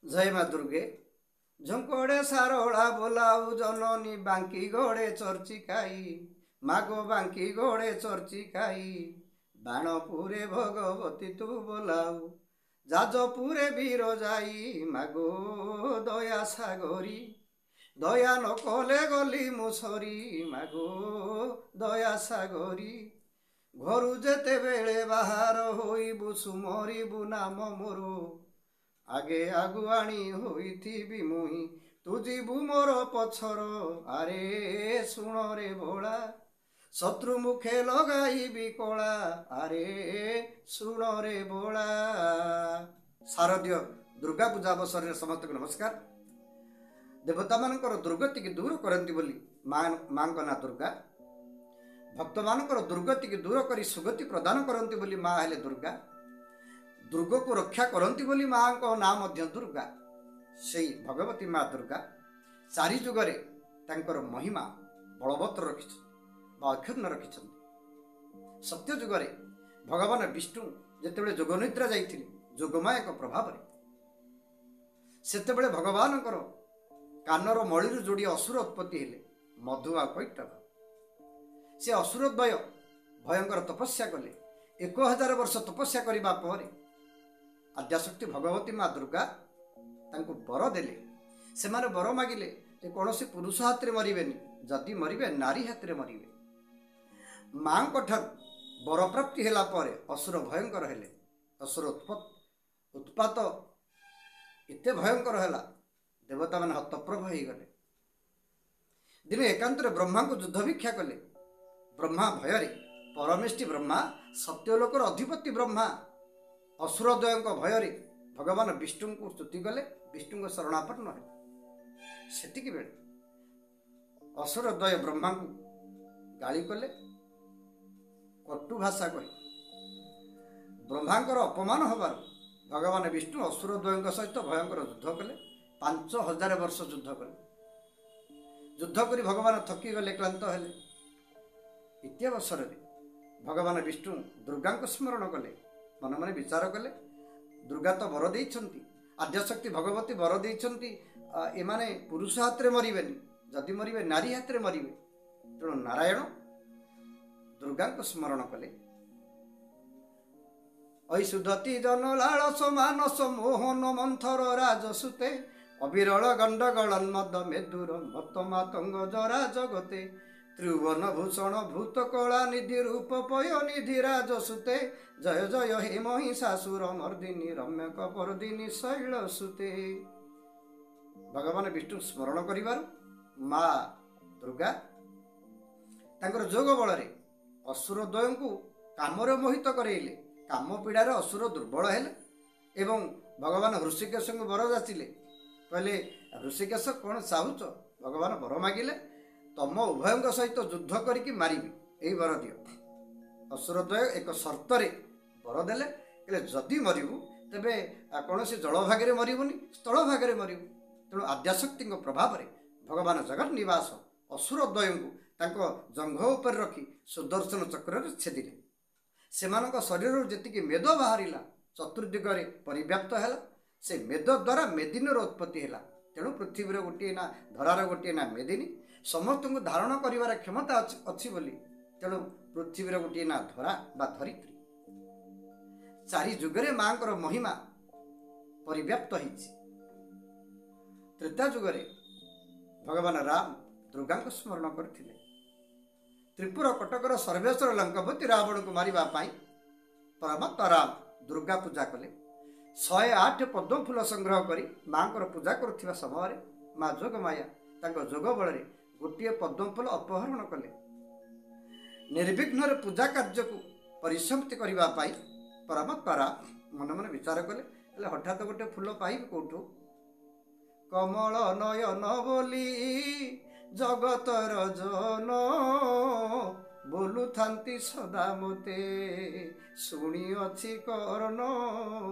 ଜୟ ମା ଦୁର୍ଗେ। ଝଙ୍କଡ଼େ ସାରଳା ବୋଲାଉ ଜନନୀ, ବାଙ୍କି ଗଡ଼େ ଚର୍ଚ୍ଚିକାଇ, ମାଗୋ ବାଙ୍କି ଗଡ଼େ ଚର୍ଚ୍ଚିକାଇ। ବାଣପୁରେ ଭଗବତୀ ତୁ ବୋଲାଉ, ଯାଜପୁରେ ବୀର ଯାଇ, ମାଗୋ ଦୟା ସାଗରୀ। ଦୟା ନ କଲେ ଗଲି ମୁଁ ସରି, ମାଗୋ ଦୟା ସାଗରୀ। ଘରୁ ଯେତେବେଳେ ବାହାର ହୋଇବୁ, ସୁମରିବୁ ନାମ ମୋର। ଆଗେ ଆଗୁଆଣି ହୋଇଥିବି ମୁହିଁ, ତୁ ଯିବୁ ମୋର ପଛର। ଆରେ ଶୁଣରେ ଭୋଳା, ଶତ୍ରୁ ମୁଖେ ଲଗାଇବି କଳା। ଆରେ ଶୁଣରେ ଭୋଳା। ଶାରଦୀୟ ଦୁର୍ଗା ପୂଜା ଅବସରରେ ସମସ୍ତଙ୍କୁ ନମସ୍କାର। ଦେବତାମାନଙ୍କର ଦୁର୍ଗତିକି ଦୂର କରନ୍ତି ବୋଲି ମା ମାଙ୍କ ନାଁ ଦୁର୍ଗା। ଭକ୍ତମାନଙ୍କର ଦୁର୍ଗତିକି ଦୂର କରି ସୁଗତି ପ୍ରଦାନ କରନ୍ତି ବୋଲି ମା ହେଲେ ଦୁର୍ଗା। ଦୁର୍ଗକୁ ରକ୍ଷା କରନ୍ତି ବୋଲି ମାଙ୍କ ନାଁ ମଧ୍ୟ ଦୁର୍ଗା। ସେଇ ଭଗବତୀ ମା ଦୁର୍ଗା ଚାରି ଯୁଗରେ ତାଙ୍କର ମହିମା ବଳବତ୍ତର ରଖିଛନ୍ତି ବା ଅକ୍ଷୁଣ୍ଣ ରଖିଛନ୍ତି। ସତ୍ୟ ଯୁଗରେ ଭଗବାନ ବିଷ୍ଣୁ ଯେତେବେଳେ ଯୋଗନିଦ୍ରା ଯାଇଥିଲେ ଯୋଗମାୟକ ପ୍ରଭାବରେ, ସେତେବେଳେ ଭଗବାନଙ୍କର କାନର ମଳିରୁ ଯୋଡ଼ିଏ ଅସୁର ଉତ୍ପତ୍ତି ହେଲେ, ମଧୁ ଆଉ କୈଟଭ। ସେ ଅସୁରଦ୍ୱୟ ଭୟଙ୍କର ତପସ୍ୟା କଲେ। 1000 ବର୍ଷ ତପସ୍ୟା କରିବା ପରେ ଆଦ୍ୟାଶକ୍ତି ଭଗବତୀ ମା ଦୁର୍ଗା ତାଙ୍କୁ ବର ଦେଲେ। ସେମାନେ ବର ମାଗିଲେ ଯେ କୌଣସି ପୁରୁଷ ହାତରେ ମରିବେନି, ଯଦି ମରିବେ ନାରୀ ହାତରେ ମରିବେ। ମାଙ୍କ ଠାରୁ ବରପ୍ରାପ୍ତି ହେଲା ପରେ ଅସୁର ଭୟଙ୍କର ହେଲେ। ଅସୁର ଉତ୍ପାତ ଏତେ ଭୟଙ୍କର ହେଲା, ଦେବତାମାନେ ହତପ୍ରଭ ହେଇଗଲେ। ଦିନେ ଏକାନ୍ତରେ ବ୍ରହ୍ମାଙ୍କୁ ଯୁଦ୍ଧ ଭିକ୍ଷା କଲେ। ବ୍ରହ୍ମା ଭୟରେ, ପରମେଷ୍ଟି ବ୍ରହ୍ମା, ସତ୍ୟଲୋକର ଅଧିପତି ବ୍ରହ୍ମା, ଅସୁରଦ୍ୱୟଙ୍କ ଭୟରେ ଭଗବାନ ବିଷ୍ଣୁଙ୍କୁ ସ୍ତୁତି କଲେ, ବିଷ୍ଣୁଙ୍କ ଶରଣାପନ୍ନ ହେଲେ। ସେତିକି ବେଳେ ଅସୁରଦ୍ୱୟ ବ୍ରହ୍ମାଙ୍କୁ ଗାଳି କଲେ, କଟୁ ଭାଷା କହି ବ୍ରହ୍ମାଙ୍କର ଅପମାନ ହେବାରୁ ଭଗବାନ ବିଷ୍ଣୁ ଅସୁରଦ୍ୱୟଙ୍କ ସହିତ ଭୟଙ୍କର ଯୁଦ୍ଧ କଲେ। 5000 ବର୍ଷ ଯୁଦ୍ଧ କଲେ। ଯୁଦ୍ଧ କରି ଭଗବାନ ଥକିଗଲେ, କ୍ଳାନ୍ତ ହେଲେ। ଇତ୍ୟବସରରେ ଭଗବାନ ବିଷ୍ଣୁ ଦୁର୍ଗାଙ୍କୁ ସ୍ମରଣ କଲେ, ମନେ ମନେ ବିଚାର କଲେ, ଦୁର୍ଗା ତ ବର ଦେଇଛନ୍ତି, ଆଦ୍ୟାଶକ୍ତି ଭଗବତୀ ବର ଦେଇଛନ୍ତି, ଏମାନେ ପୁରୁଷ ହାତରେ ମରିବେନି, ଯଦି ମରିବେ ନାରୀ ହାତରେ ମରିବେ। ତେଣୁ ନାରାୟଣ ଦୁର୍ଗାଙ୍କୁ ସ୍ମରଣ କଲେ। ଐସୁଦତି ଜନ ଲାଳସ ମାନସ ମୋହନ ମନ୍ଥର ରାଜସୁତେ, ଅବିରଳ ଗଣ୍ଡଗଳ ମଦ ମେଦୁର ମତ ମାତଙ୍ଗ ଜରା ଜଗତେ, ତ୍ରିଭୁବନ ଭୂଷଣ ଭୂତ କଳା ନିଧି ରୂପ ପୟ ନିଧି ରାଜସୁତେ, ଜୟ ଜୟ ହେ ମହିଷାସୁର ମର୍ଦିନୀ ରମ୍ୟକ ପରଦିନୀ ଶୈଳ ସୁତେ। ଭଗବାନ ବିଷ୍ଣୁ ସ୍ମରଣ କରିବାରୁ ମା ଦୁର୍ଗା ତାଙ୍କର ଯୋଗ ବଳରେ ଅସୁର ଦ୍ୱୟଙ୍କୁ କାମରେ ମୋହିତ କରେଇଲେ। କାମ ପୀଡ଼ାରେ ଅସୁର ଦୁର୍ବଳ ହେଲେ ଏବଂ ଭଗବାନ ହୃଷିକେଶଙ୍କୁ ବର ଯାଚିଲେ। କହିଲେ, ହୃଷିକେଶ କ'ଣ ଚାହୁଁଛ? ଭଗବାନ ବର ମାଗିଲେ, ତମ ଉଭୟଙ୍କ ସହିତ ଯୁଦ୍ଧ କରିକି ମାରିବି, ଏଇ ବର ଦିଅ। ଅସୁରଦ୍ୱୟ ଏକ ସର୍ତ୍ତରେ ବର ଦେଲେ, କହିଲେ ଯଦି ମରିବୁ ତେବେ କୌଣସି ଜଳଭାଗରେ ମରିବୁନି, ସ୍ଥଳ ଭାଗରେ ମରିବୁ। ତେଣୁ ଆଦ୍ୟାଶକ୍ତିଙ୍କ ପ୍ରଭାବରେ ଭଗବାନ ଜଗନ୍ନିବାସ ଅସୁରଦ୍ୱୟଙ୍କୁ ତାଙ୍କ ଜଙ୍ଘ ଉପରେ ରଖି ସୁଦର୍ଶନ ଚକ୍ରରେ ଛେଦିଲେ। ସେମାନଙ୍କ ଶରୀରରୁ ଯେତିକି ମେଦ ବାହାରିଲା ଚତୁର୍ଦିଗରେ ପରିବ୍ୟାପ୍ତ ହେଲା। ସେ ମେଦ ଦ୍ୱାରା ମେଦିନୀର ଉତ୍ପତ୍ତି ହେଲା। ତେଣୁ ପୃଥିବୀର ଗୋଟିଏ ନା ଧରାର ଗୋଟିଏ ନା ମେଦିନୀ। ସମସ୍ତଙ୍କୁ ଧାରଣ କରିବାର କ୍ଷମତା ଅଛି ବୋଲି ତେଣୁ ପୃଥିବୀର ଗୋଟିଏ ନା ଧରା ବା ଧରିତ୍ରୀ। ଚାରି ଯୁଗରେ ମାଙ୍କର ମହିମା ପରିବ୍ୟାପ୍ତ ହେଇଛି। ତ୍ରେତା ଯୁଗରେ ଭଗବାନ ରାମ ଦୁର୍ଗାଙ୍କୁ ସ୍ମରଣ କରିଥିଲେ। ତ୍ରିପୁର କଟକର ସର୍ବେଶ୍ୱର ଲଙ୍କପତି ରାବଣକୁ ମାରିବା ପାଇଁ ପରମାତ୍ମା ରାମ ଦୁର୍ଗା ପୂଜା କଲେ। 108 ପଦ୍ମ ଫୁଲ ସଂଗ୍ରହ କରି ମାଙ୍କର ପୂଜା କରୁଥିବା ସମୟରେ ମା ଯୋଗମାୟା ତାଙ୍କ ଯୋଗ ବଳରେ ଗୋଟିଏ ପଦ୍ମ ଫୁଲ ଅପହରଣ କଲେ। ନିର୍ବିଘ୍ନରେ ପୂଜା କାର୍ଯ୍ୟକୁ ପରିସମାପ୍ତି କରିବା ପାଇଁ ପରମାତ୍ମା ରାମ ମନେ ମନେ ବିଚାର କଲେ, ହେଲେ ହଠାତ୍ ଗୋଟେ ଫୁଲ ପାଇବି କେଉଁଠୁ? କମଳ ନୟନ ବୋଲି ଜଗତର ଜନ ବୋଲୁଥାନ୍ତି ସଦା ମୋତେ ଶୁଣିଅଛି କର୍ଣ୍ଣ।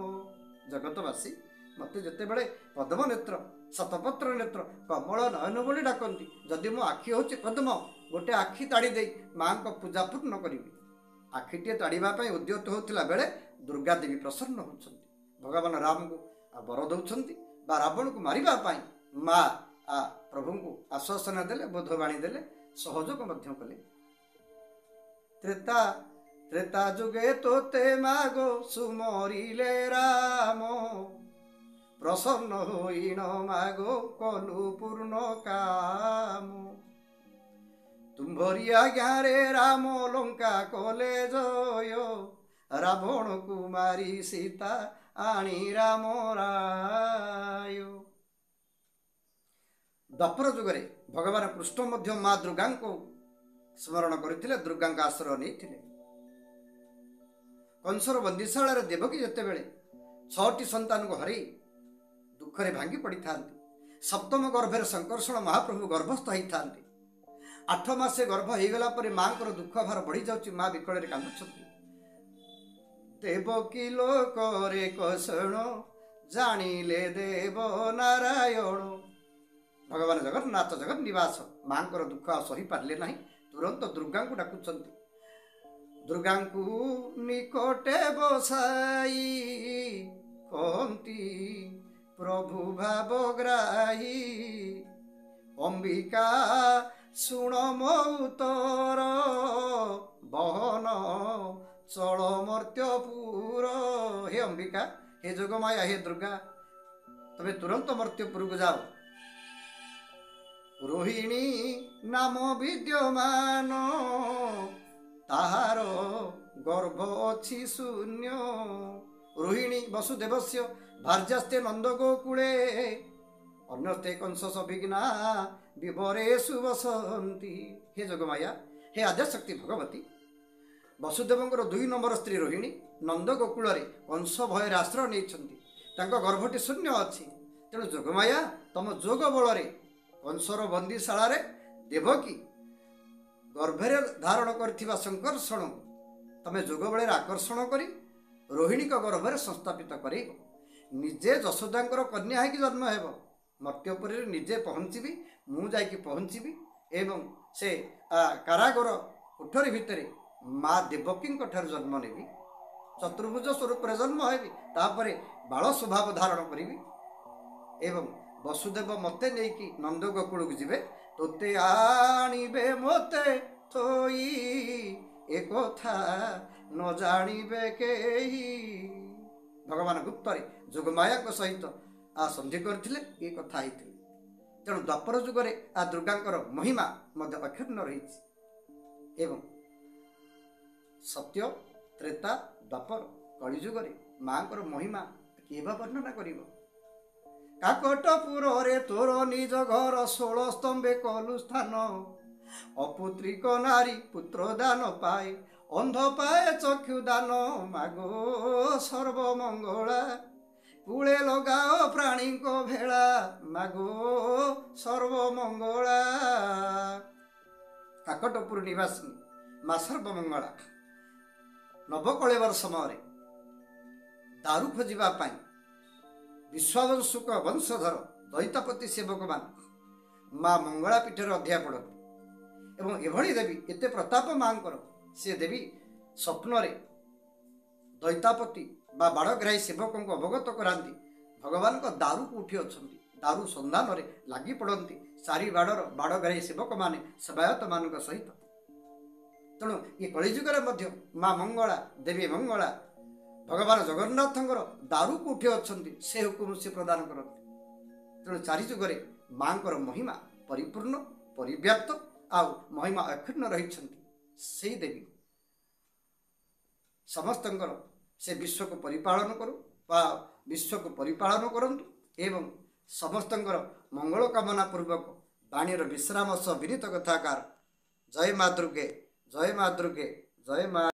ଜଗତବାସୀ ମୋତେ ଯେତେବେଳେ ପଦ୍ମ ନେତ୍ର, ଶତପତ୍ର ନେତ୍ର, କମଳ ନୟନ ବୋଲି ଡାକନ୍ତି, ଯଦି ମୋ ଆଖି ହେଉଛି ପଦ୍ମ, ଗୋଟେ ଆଖି ତାଡ଼ି ଦେଇ ମାଙ୍କ ପୂଜା ପୂର୍ଣ୍ଣ କରିବି। ଆଖିଟିଏ ତାଡ଼ିବା ପାଇଁ ଉଦ୍ୟତ ହେଉଥିଲା ବେଳେ ଦୁର୍ଗା ଦେବୀ ପ୍ରସନ୍ନ ହେଉଛନ୍ତି, ଭଗବାନ ରାମଙ୍କୁ ବର ଦେଉଛନ୍ତି। ବା ରାବଣକୁ ମାରିବା ପାଇଁ ମା ପ୍ରଭୁଙ୍କୁ ଆଶ୍ୱାସନା ଦେଲେ, ବୋଧବାଣୀ ଦେଲେ, ସହଯୋଗ ମଧ୍ୟ କଲେ। ତ୍ରେତା ତ୍ରେତା ଯୁଗେ ତୋତେ ମାଗୋ ସୁମରିଲେ ରାମ, ପ୍ରସନ୍ନ ହୋଇଣ ମାଗୋ କଲୁ ପୂର୍ଣ୍ଣ କାମ। ତୁମ୍ଭରି ଆଜ୍ଞାରେ ରାମ ଲଙ୍କା କଲେ ଜୟ, ରାବଣକୁ ମାରି ସୀତା ଆଣି ରାମ ରାୟ। ଦ୍ୱାପର ଯୁଗରେ ଭଗବାନ କୃଷ୍ଣ ମଧ୍ୟ ମା ଦୁର୍ଗାଙ୍କୁ ସ୍ମରଣ କରିଥିଲେ, ଦୁର୍ଗାଙ୍କ ଆଶ୍ରୟ ନେଇଥିଲେ। କଂସର ବନ୍ଦିଶାଳାରେ ଦେବକୀ ଯେତେବେଳେ 6ଟି ସନ୍ତାନକୁ ହରାଇ ଦୁଃଖରେ ଭାଙ୍ଗି ପଡ଼ିଥାନ୍ତି, ସପ୍ତମ ଗର୍ଭରେ ଶଙ୍କର୍ଷଣ ମହାପ୍ରଭୁ ଗର୍ଭସ୍ଥ ହେଇଥାନ୍ତି। 8 ମାସେ ଗର୍ଭ ହେଇଗଲା ପରେ ମାଙ୍କର ଦୁଃଖ ଭାର ବଢ଼ିଯାଉଛି, ମା ବିକଳରେ କାନ୍ଦୁଛନ୍ତି। ଦେବକୀ ଲୋକରେ କଷଣ ଜାଣିଲେ ଦେବ ନାରାୟଣ। ଭଗବାନ ଜଗନ୍ନାଥ ଜଗତ ନିବାସ ମାଙ୍କର ଦୁଃଖ ଆଉ ସହିପାରିଲେ ନାହିଁ, ତୁରନ୍ତ ଦୁର୍ଗାଙ୍କୁ ଡାକୁଛନ୍ତି। ଦୁର୍ଗାଙ୍କୁ ନିକଟେ ବସାଇ କହନ୍ତି ପ୍ରଭୁ ଭାବଗ୍ରାହୀ, ଅମ୍ବିକା ଶୁଣ ମଉତର ବହନ ଚଳ ମର୍ତ୍ତ୍ୟପୁର। ହେ ଅମ୍ବିକା, ହେ ଯୋଗମାୟା, ହେ ଦୁର୍ଗା, ତମେ ତୁରନ୍ତ ମର୍ତ୍ତ୍ୟପୁରକୁ ଯାଅ। ରୋହିଣୀ ନାମ ବିଦ୍ୟମାନ, ତାହାର ଗର୍ଭ ଅଛି ଶୂନ୍ୟ। ରୋହିଣୀ ବସୁଦେବସ୍ୟ ଭାର୍ଯ୍ୟାସ୍ତେ ନନ୍ଦ ଗୋକୁଳେ, ଅନ୍ୟସ୍ତେ କଂସ ସବିଘ୍ନା ବିବରେ ସୁବସନ୍ତି। ହେ ଯୋଗମାୟା, ହେ ଆଦ୍ୟାଶକ୍ତି ଭଗବତୀ, ବସୁଦେବଙ୍କର 2 ନମ୍ବର ସ୍ତ୍ରୀ ରୋହିଣୀ ନନ୍ଦ ଗୋକୁଳରେ କଂସ ଭୟରେ ଆଶ୍ରୟ ନେଇଛନ୍ତି, ତାଙ୍କ ଗର୍ଭଟି ଶୂନ୍ୟ ଅଛି। ତେଣୁ ଯୋଗମାୟା, ତମ ଯୋଗ ବଳରେ କଂସର ବନ୍ଦିଶାଳାରେ ଦେବକୀ ଗର୍ଭରେ ଧାରଣ କରିଥିବା ଶଙ୍କର୍ଷଣକୁ ତମେ ଯୋଗ ବଳରେ ଆକର୍ଷଣ କରି ରୋହିଣୀଙ୍କ ଗର୍ଭରେ ସଂସ୍ଥାପିତ କରାଇବ। ନିଜେ ଯଶୋଦାଙ୍କର କନ୍ୟା ହେଇକି ଜନ୍ମ ହେବ, ମର୍ତ୍ତ୍ୟପୁରୀରେ ନିଜେ ପହଞ୍ଚିବି, ମୁଁ ଯାଇକି ପହଞ୍ଚିବି ଏବଂ ସେ କାରାଗାର କୋଠରୀ ଭିତରେ ମା ଦେବକୀଙ୍କ ଠାରୁ ଜନ୍ମ ନେବି, ଚତୁର୍ଭୁଜ ସ୍ୱରୂପରେ ଜନ୍ମ ହେବି, ତାପରେ ବାଳ ସ୍ୱଭାବ ଧାରଣ କରିବି ଏବଂ ବସୁଦେବ ମୋତେ ନେଇକି ନନ୍ଦ ଗୋକୁଳକୁ ଯିବେ। ତୋତେ ଆଣିବେ ମୋତେ ଥୋଇ, ଏକଥା ନ ଜାଣିବେ କେହି। ଭଗବାନ ଗୁପ୍ତରେ ଯୋଗମାୟାଙ୍କ ସହିତ ସନ୍ଧି କରିଥିଲେ, ଏ କଥା ହେଇଥିଲେ। ତେଣୁ ଦ୍ୱାପର ଯୁଗରେ ଦୁର୍ଗାଙ୍କର ମହିମା ମଧ୍ୟ ଅକ୍ଷୁଣ୍ଣ ରହିଛି ଏବଂ ସତ୍ୟ, ତ୍ରେତା, ଦ୍ୱାପର, କଳିଯୁଗରେ ମାଙ୍କର ମହିମା କିଏ ବା ବର୍ଣ୍ଣନା କରିବ? କାକଟପୁରରେ ତୋର ନିଜ ଘର, 16 ସ୍ତମ୍ଭେ କଲୁ ସ୍ଥାନ। ଅପୁତ୍ରିକ ନାରୀ ପୁତ୍ର ଦାନ ପାଏ, ଅନ୍ଧ ପାଏ ଚକ୍ଷୁ ଦାନ। ମାଗୋ ସର୍ବମଙ୍ଗଳା, କୂଳେ ଲଗାଅ ପ୍ରାଣୀଙ୍କ ଭେଳା। ମାଗୋ ସର୍ବମଙ୍ଗଳା। କାକଟପୁର ନିବାସିନୀ ମା ସର୍ବମଙ୍ଗଳା ନବକଳେବର ସମୟରେ ଦାରୁ ଖୋଜିବା ପାଇଁ ବିଶ୍ୱାବଂଶୁକ ବଂଶଧର ଦୈତାପତି ସେବକମାନେ ମା ମଙ୍ଗଳା ପୀଠରେ ଅଧ୍ୟାୟ ପଢ଼ନ୍ତି ଏବଂ ଏଭଳି ଦେବୀ, ଏତେ ପ୍ରତାପ ମାଙ୍କର, ସେ ଦେବୀ ସ୍ୱପ୍ନରେ ଦୈତାପତି ବା ବାଡ଼ଗ୍ରାହୀ ସେବକଙ୍କୁ ଅବଗତ କରାନ୍ତି ଭଗବାନଙ୍କ ଦାରୁ କୋଉଠି ଅଛନ୍ତି। ଦାରୁ ସନ୍ଧାନରେ ଲାଗି ପଡ଼ନ୍ତି ଚାରି ବାଡ଼ର ବାଡ଼ଗ୍ରାହୀ ସେବକମାନେ ସେବାୟତମାନଙ୍କ ସହିତ। ତେଣୁ ଏ କଳିଯୁଗରେ ମଧ୍ୟ ମା ମଙ୍ଗଳା, ଦେବୀ ମଙ୍ଗଳା ଭଗବାନ ଜଗନ୍ନାଥଙ୍କର ଦାରୁ କୋଉଠି ଅଛନ୍ତି ସେ ହୁକୁମ ସେ ପ୍ରଦାନ କରନ୍ତି। ତେଣୁ ଚାରି ଯୁଗରେ ମାଙ୍କର ମହିମା ପରିପୂର୍ଣ୍ଣ, ପରିବ୍ୟାପ୍ତ ଆଉ ମହିମା ଅକ୍ଷୁଣ୍ଣ ରହିଛନ୍ତି। ସେଇ ଦେବୀ ସମସ୍ତଙ୍କର ସେ ବିଶ୍ୱକୁ ପରିପାଳନ କରୁ ବା ବିଶ୍ୱକୁ ପରିପାଳନ କରନ୍ତୁ ଏବଂ ସମସ୍ତଙ୍କର ମଙ୍ଗଳ କାମନା ପୂର୍ବକ ବାଣୀର ବିଶ୍ରାମ ସହ ବିନୀତ କଥାକାର। ଜୟ ମା ଦୁର୍ଗେ, ଜୟ ମା ଦୁର୍ଗେ, ଜୟ ମା।